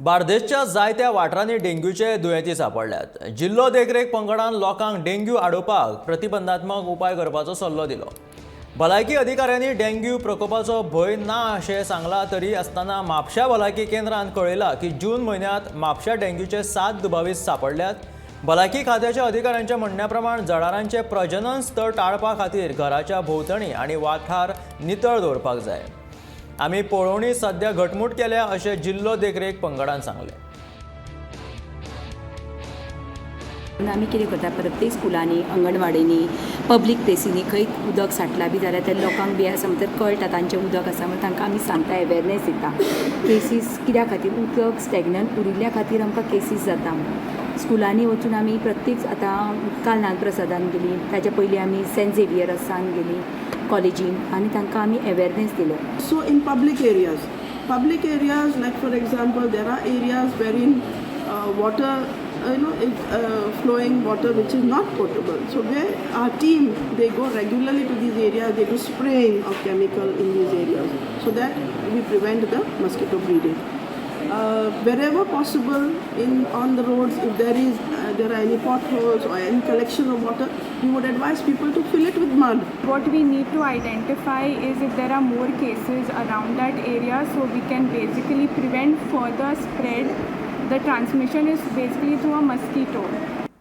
बार्देसच्या जायत्या वाठारांनी डेंग्यूचे दुयेंती सांपडल्यात. जिल्लो देखरेख पंगडान लोकांक डेंग्यू आडोवपाक प्रतिबंधात्मक उपाय करपाचो सल्लो दिलो. भलायकी अधिकाऱ्यांनी डेंग्यू प्रकोपाचो भंय ना अशें सांगलां तरी आसतना म्हापशा भलायकी केंद्रान कळयलां की जून म्हयन्यांत म्हापशा डेंग्यूचे सात दुबावीत सांपडल्यात. भलायकी खात्याच्या अधिकाऱ्यांच्या म्हणण्या प्रमाण जळारांचे प्रजनन स्थळ टाळपा खातीर घराच्या भोंवतणी आनी वाठार नितळ दवरपाक जाय. आमी पळोवणी सध्या घटमूट केल्या अशें जिल्लो देखरेख पंगडान सांगलें. आमी कितें करता, प्रत्येक स्कुलांनी, अंगणवाडींनी, पब्लीक प्लेसींनी खंय उदक साठलां बी जाल्यार ते लोकांक बी आसा म्हणटर कळटा तांचें उदक आसा म्हणून तांकां आमी सांगता, अवेरनेस दिता. केसीस कित्या खातीर, उदक स्टॅग्नंट उरिल्ल्या खातीर आमकां केसीस जाता. स्कुलांनी वचून आमी प्रत्येक, आतां काल नानप्रसादान गेली, ताच्या पयलीं आमी सेंट झेवियर्सान गेली कॉलेजीन आनी तांकां आमी अवेरनेस दिलो. So in public areas, like for example, there are areas wherein water, is flowing water which is not potable. So where our team, they go regularly to these areas, they do spraying of chemical in these areas so that we prevent the mosquito breeding. Wherever possible in on the roads, if there are any potholes or any collection of water, we would advise people to fill it with mud. What we need to identify is if there are more cases around that area, so we can basically prevent further spread. The transmission is basically through a mosquito.